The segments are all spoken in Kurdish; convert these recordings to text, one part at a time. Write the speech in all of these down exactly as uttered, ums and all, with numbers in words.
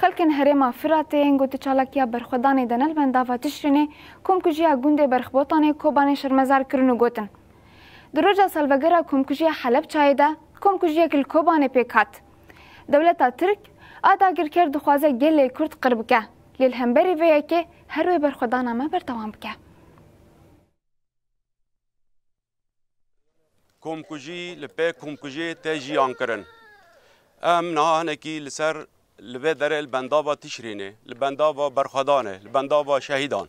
Xelkên herêma Firatê yên ku di çalakiya berxwedanê de ne li bendava Tişrînê komkujiya gundê Berxbotanê Kobanê şermezar kirin û gotin, di roja salvegera komkujiya Helebçayê de komkujiyek li Kobanê pêk hat. Dewleta Tirk a dagirker dixwaze gelê Kurd qir bike, lê li hemberî vê yekê her wê berxwedana me berdewam bike. Komkujî li pê komkujê tê jiyan kirin. Em niha hinekî li ser, li vê derê li bendava Tişrînê, li bendava Berxwedanê, li bendava şehîdan.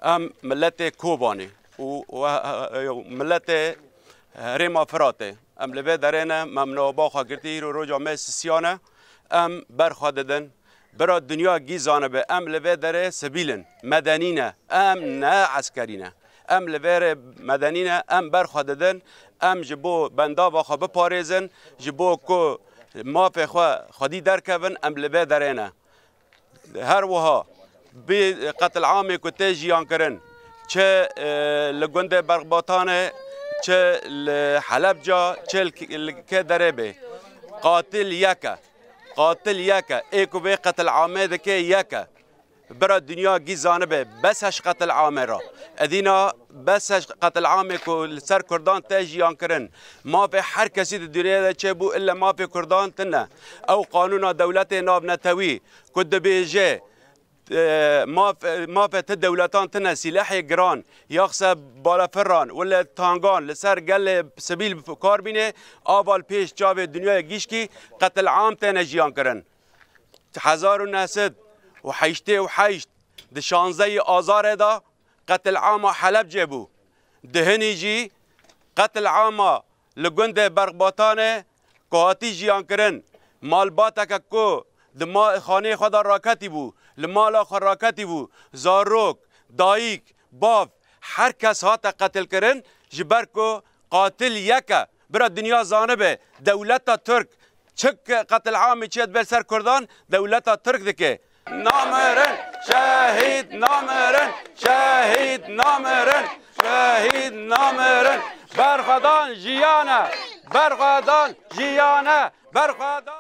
Em miletê Kobanê û, û, û miletê herêma Firatê. Em li vê derê ne, me minaba xwe girtî, îro roja me sisiyan e. Em berxwe didin. Bira dinya gî zanibe, em li vê derê sivîl in, medenî ne, em ne eskerî ne. Em li vê rê medenî ne, em berxwe didin, em ji bo bendava xwe biparêzin, ji bo ku mafê xwe xwedî derkevin, em li vê derê ne. Her wiha bi qetil'amê ku tê jiyan kirin, çi, e, li gundê Berxbotanê, çi li Helebca, çi li, li kê derê bê, qatil yek e. Qatil yek e. Ê ku vê qetil'amê dike yek e. Bira dinya gî zanibe, bes e ji qetil'amê re. Edîna bes e ji qetil'amê ku li ser Kurdan tê jiyan kirin. Mafê her kesî di dinyayê de çêbû, ille mafê Kurdan tine. Ew qanûna dewletê navnetewî ku dibêje, e, maf-, mafê ti dewletan tine, sîlehê giran, yaxse balefirran, wile tangan li ser gelê sivîl bi kar bîne, ava li pêş çavê dinyayê gişkî qetil'am têne jiyan kirin. Hezar û neh sed û heştê û heşt di şanzeyê Azarê de qetil'ama Helebcê bû. Di hinî jî qetil'ama li gundê Berxbotanê ku hatî jiyan kirin, malbateke ku di ma-, xaneyê xwe de raketî bû, li mala xwe raketî bû, zarok, dayik, bav, her kes hate qetilkirin, ji ber ku qatil yek e. Bira dinya zanibe, dewleta Tirk çi qetil'amê çê dibe ser Kurdan, dewleta Tirk dike. Namirin, şehîd namirin, şehîd namirin, şehîd namirin. Berxwedan jiyan e, berxwedan jiyan e, berxwedan.